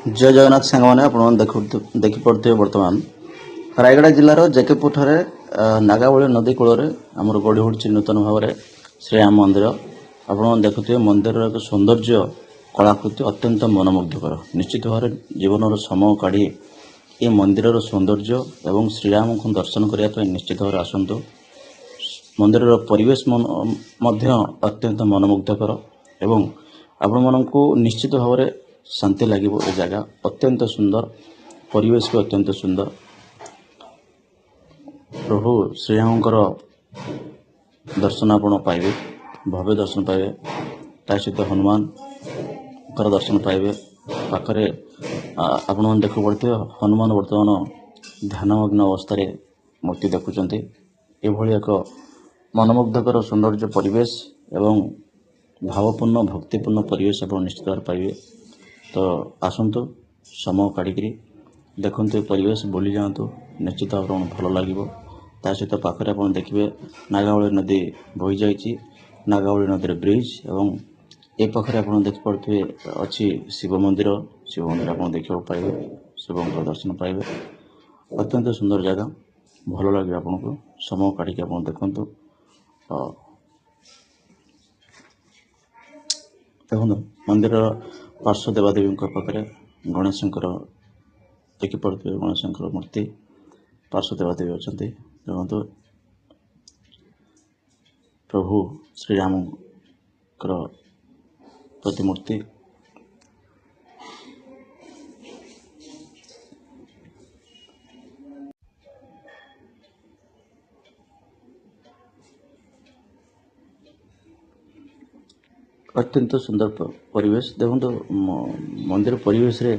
ଜୟ ଜଗନ୍ନାଥ ସାଙ୍ଗମାନେ, ଆପଣମାନେ ଦେଖିପାରୁଥିବେ ବର୍ତ୍ତମାନ ରାୟଗଡ଼ା ଜିଲ୍ଲାର ଜେକେପୁରଠାରେ ନାଗାବଳୀ ନଦୀ କୂଳରେ ଆମର ଗଢ଼ି ଉଠିଛି ନୂତନ ଭାବରେ ଶ୍ରୀରାମ ମନ୍ଦିର। ଆପଣମାନେ ଦେଖୁଥିବେ ମନ୍ଦିରର ଏକ ସୌନ୍ଦର୍ଯ୍ୟ କଳାକୃତି ଅତ୍ୟନ୍ତ ମନୋମୁଗ୍ଧକର। ନିଶ୍ଚିତ ଭାବରେ ଜୀବନର ସମୟ କାଢ଼ି ଏ ମନ୍ଦିରର ସୌନ୍ଦର୍ଯ୍ୟ ଏବଂ ଶ୍ରୀରାମଙ୍କୁ ଦର୍ଶନ କରିବା ପାଇଁ ନିଶ୍ଚିତ ଭାବରେ ଆସନ୍ତୁ। ମନ୍ଦିରର ପରିବେଶ ମଧ୍ୟ ଅତ୍ୟନ୍ତ ମନୋମୁଗ୍ଧକର ଏବଂ ଆପଣମାନଙ୍କୁ ନିଶ୍ଚିତ ଭାବରେ ଶାନ୍ତି ଲାଗିବ। ଏ ଜାଗା ଅତ୍ୟନ୍ତ ସୁନ୍ଦର, ପରିବେଶ ବି ଅତ୍ୟନ୍ତ ସୁନ୍ଦର। ପ୍ରଭୁ ଶ୍ରୀରାମଙ୍କର ଦର୍ଶନ ଆପଣ ପାଇବେ, ଭବ୍ୟ ଦର୍ଶନ ପାଇବେ। ତା ସହିତ ହନୁମାନଙ୍କର ଦର୍ଶନ ପାଇବେ। ପାଖରେ ଆପଣମାନେ ଦେଖିପାରୁଥିବେ ହନୁମାନ ବର୍ତ୍ତମାନ ଧ୍ୟାନମଗ୍ନ ଅବସ୍ଥାରେ ମୂର୍ତ୍ତି ଦେଖୁଛନ୍ତି। ଏଭଳି ଏକ ମନୋମୁଗ୍ଧକର ସୌନ୍ଦର୍ଯ୍ୟ ପରିବେଶ ଏବଂ ଭାବପୂର୍ଣ୍ଣ ଭକ୍ତିପୂର୍ଣ୍ଣ ପରିବେଶ ଆପଣ ନିଶ୍ଚିତ ଭାବରେ ପାଇବେ। ତ ଆସନ୍ତୁ, ସମୟ କାଢ଼ିକିରି ଦେଖନ୍ତୁ ଏ ପରିବେଶ, ବୁଲି ଯାଆନ୍ତୁ, ନିଶ୍ଚିତ ଭାବରେ ଆପଣଙ୍କୁ ଭଲ ଲାଗିବ। ତା ସହିତ ପାଖରେ ଆପଣ ଦେଖିବେ ନାଗାବଳୀ ନଦୀ ବହି ଯାଇଛି, ନାଗାବଳୀ ନଦୀର ବ୍ରିଜ୍ ଏବଂ ଏ ପାଖରେ ଆପଣ ଦେଖିପାରୁଥିବେ ଅଛି ଶିବ ମନ୍ଦିର। ଶିବ ମନ୍ଦିର ଆପଣ ଦେଖିବାକୁ ପାଇବେ, ଶିବଙ୍କର ଦର୍ଶନ ପାଇବେ। ଅତ୍ୟନ୍ତ ସୁନ୍ଦର ଜାଗା, ଭଲ ଲାଗିବ ଆପଣଙ୍କୁ। ସମୟ କାଢ଼ିକି ଆପଣ ଦେଖନ୍ତୁ। ଦେଖନ୍ତୁ ମନ୍ଦିରର ପାର୍ଶ୍ୱ ଦେବାଦେବୀଙ୍କ ପାଖରେ ଗଣେଶଙ୍କର ଦେଖିପାରୁଥିବେ, ଗଣେଶଙ୍କର ମୂର୍ତ୍ତି, ପାର୍ଶ୍ୱ ଦେବାଦେବୀ ଅଛନ୍ତି। ଦେଖନ୍ତୁ ପ୍ରଭୁ ଶ୍ରୀରାମଙ୍କର ପ୍ରତିମୂର୍ତ୍ତି। ଅତ୍ୟନ୍ତ ସୁନ୍ଦର ପରିବେଶ। ଦେଖନ୍ତୁ ମନ୍ଦିର ପରିବେଶରେ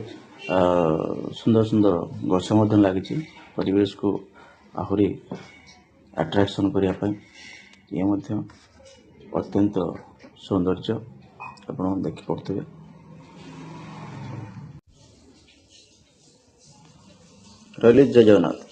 ସୁନ୍ଦର ସୁନ୍ଦର ଗଛ ମଧ୍ୟ ଲାଗିଛି, ପରିବେଶକୁ ଆହୁରି ଆଟ୍ରାକ୍ସନ୍ କରିବା ପାଇଁ। ଇଏ ମଧ୍ୟ ଅତ୍ୟନ୍ତ ସୌନ୍ଦର୍ଯ୍ୟ ଆପଣ ଦେଖିପାରୁଥିବେ। ରହିଲି, ଜୟ ଜଗନ୍ନାଥ।